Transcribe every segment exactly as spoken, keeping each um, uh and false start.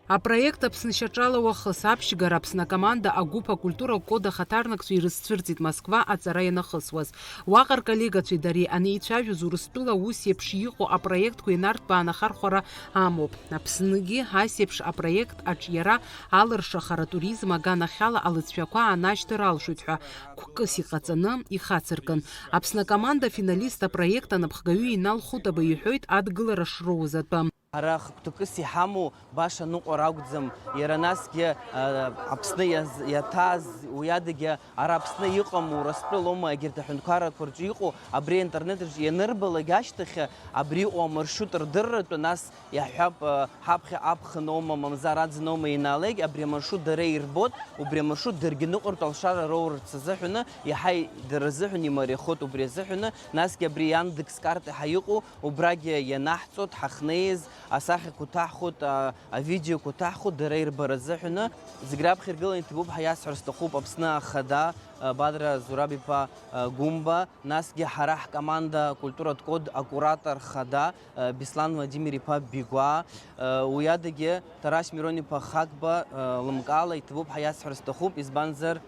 Апроект Аԥсны шьаҿала уахыс аԥшьгара Аԥсны акоманда агәыԥ акультура код ахаҭарнакцәа ирызцәырҵит Москва аҵара ианахысуаз. Уаҟа рколлегацәеи дареи анеицәажәоз Урыстәыла ус еиԥш иҟоу апроектқәа инарҭбааны ахархәара амоуп. Аԥсныгьы ас еиԥш апроект аҿиара алыршахара атуризм аганахьала алыҵшәақәа аанашьҭыр алшоит ҳәа қәкыс иҟаҵаны ихацыркын. Аԥсны акоманда афиналист апроект анапхгаҩы Инал Хәытаба иҳәоит адгылара шроуз атәы. Ҳара хықәкыс иҳамоу баша ныҟәара акәӡам, иара насгьы, а, Аԥсны иаз-, иаҭааз, уи адагьы ара Аԥсны иҟам, Урыстәылоума, егьырҭ аҳәынҭқаррақәа рҿы иҟоу, абри аинтернет аҿы ианырбалак ашьҭахь, абри иҟоу амаршрут рдырратәы, нас иаҳҳәап, а, ҳаԥхьа аԥхын аума, мамзар аӡын аума ианаалак, абри амаршрут дара ирбоит, убри амаршрут даргьы ныҟәартә алшара роурц азыҳәаны, иаҳа дара рзыҳәан имариахоит убри азыҳәаны, насгьы абри Яндекс карта ҳәа иҟоу, убрагьы ианаҳҵоит, ҳахнеиз, асахьақәа ҭаҳхуеит, а, авидеоқәа ҭаҳхуеит, дара ирбара азыҳәаны. Зегь раԥхьа иргыланы иҭабуп ҳәа иасҳәар сҭахуп Аԥсны Ахада, а, Бадра Зураб-иԥа, а, Гәымба, насгьы ҳара ҳкоманда акультуратә код акуратор хада, а, Беслан Владимир-иԥа Бигәаа, а, уи адагьы Тарас Мирон-иԥа Хагба, а, лымкаала иҭабуп ҳәа иасҳәар сҭахуп, избанзар,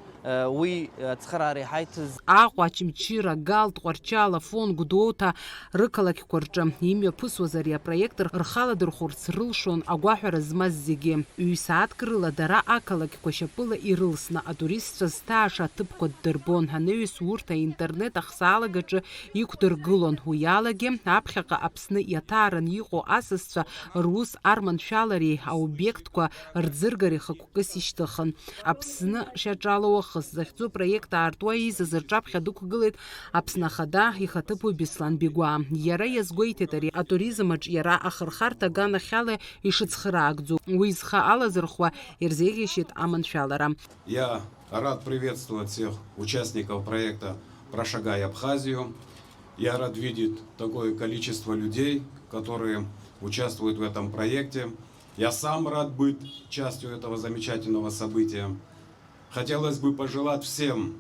уи ацхыраара иҳаиҭаз. Аҟәа, Очамчыра, Гал, Тҟәарчал, Афон, Гәдоуҭа рықалақьқәа рҿы имҩаԥысуаз ари апроект рхаладырхәырц рылшон агәаҳәара змаз зегьы. Ҩ-сааҭк рыла дара ақалақьқәа шьапыла ирылсны, атуристцәа зҭааша аҭыԥқәа ддырбон, анаҩс урҭ аинтернет ахсаалагаҿы иқәдыргылон. Уи алагьы, аԥхьаҟа Аԥсны иаҭааран иҟоу асасцәа рус арманшәалареи аобиектқәа рӡыргареи хықәкыс ишьҭыхын. Аԥсны шьаҿала уахыс захьӡу апроект аартуа еизаз рҿаԥхьа дықәгылеит Аԥсны Ахада ихаҭыԥуаҩ Беслан Бигәаа. Иара иазгәеиҭеит ари атуризм аҿиара ахырхарҭа аганахьала ишыцхыраагӡо. Уи зхы алазырхуа ирзеиӷьеишьеит аманшәалара. Я рад приветствовать всех участников проекта «Прошагай Абхазию». Я рад видеть такое количество людей, которые участвуют в этом проекте. Я сам рад быть частью этого замечательного события. Хотелось бы пожелать всем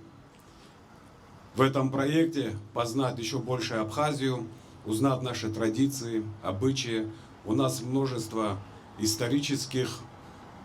в этом проекте познать ещё больше Абхазию, узнать наши традиции, обычаи. У нас множество исторических,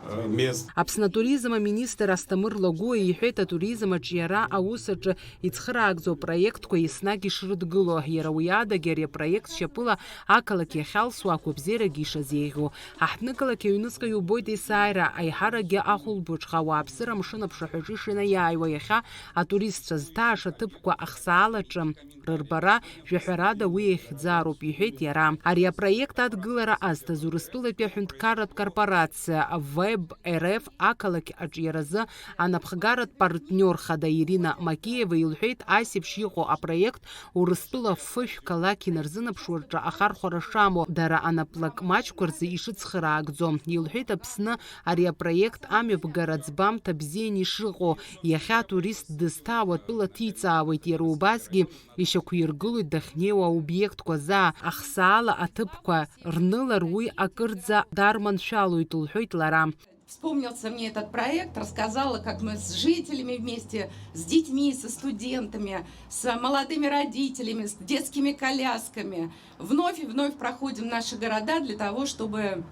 э, мест. Аԥсны атуризм аминистр Асҭамыр Лагәуа иҳәеит, атуризм аҿиара аус аҿы ицхыраагӡоу апроектқәа еснагь ишрыдгыло, иара уи адагьы ари апроект шьапыла ақалақь иахьалсуа агәабзиарагьы ишазеиӷьу. Аҳҭнықалақь аҩныҵҟа иубоит есааира, аиҳарагьы ахәылбыҽха ауааԥсыра амшын аԥшаҳәаҿы ишынаиааиуа иахьа атуристцәа зҭааша аҭыԥқәа ахсаалаҿы рырбара жәаҳәарада уи ихьӡароуп, иҳәеит иара. Ари апроект адгылара азҭаз Урыстәылатәи аҳәынҭқарратә корпорациа Веб РФ ақалақь аҿиаразы анапхгаратә партниор хада Ирина Макеева илҳәеит, ас еиԥш иҟоу апроект Урыстәыла фышә қалақь инарзынаԥшуа рҿы ахархәара шамоу, дара анаплак маҷқәа рзы ишыцхыраагӡо. Илҳәеит Аԥсны ари апроект амҩаԥгара ӡбамҭа бзианы ишыҟоу, иахьа атурист дызҭаау атәыла ҭиҵаауеит, иара убасгьы ишьақәиргылоит дахьнеиуа аобиектқәа заа, ахсаала аҭыԥқәа рнылар уи акырӡа дарманшәалоит, лҳәоит лара. Вспомнился мне этот проект, рассказала, как мы с жителями вместе, с детьми, со студентами, с молодыми родителями, с детскими колясками вновь и вновь проходим наши города для того, чтобы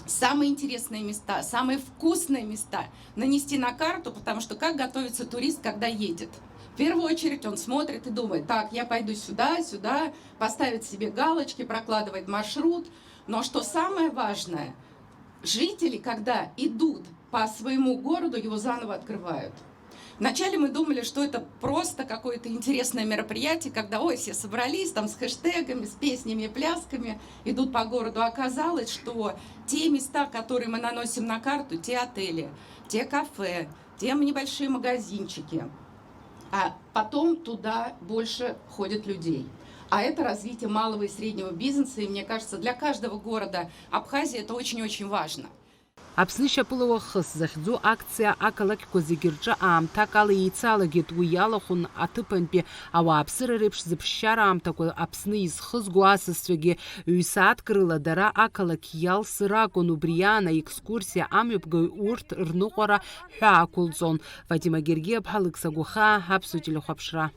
самые интересные места, самые вкусные места нанести на карту, потому что как готовится турист, когда едет? В первую очередь он смотрит и думает: «Так, я пойду сюда, сюда», поставит себе галочки, прокладывает маршрут. Но что самое важное, жители, когда идут по своему городу, его заново открывают. Вначале мы думали, что это просто какое-то интересное мероприятие, когда, ой, все собрались там с хэштегами, с песнями и плясками, идут по городу. Оказалось, что те места, которые мы наносим на карту, те отели, те кафе, те небольшие магазинчики, а потом туда больше ходят людей. А это развитие малого и среднего бизнеса, и мне кажется, для каждого города Абхазии это очень-очень важно. Аԥсны шьапыла уахыс захьӡу акциа ақалақьқәа зегьы рҿы аамҭак ала еицалагеит, уи иалахәын аҭыԥантәи ауааԥсыра реиԥш зыԥшшьара аамҭақәа Аԥсны изхызго асасцәагьы ҩ-сааҭк рыла дара ақалақь иалсыр акәын, убри аан аекскурсиа амҩаԥгаҩ урҭ рныҟәара ҳәа ақәылҵон. Фатима Гергиаԥҳа, Лықьса Гәахаа, Аԥсуа телехәаԥшра.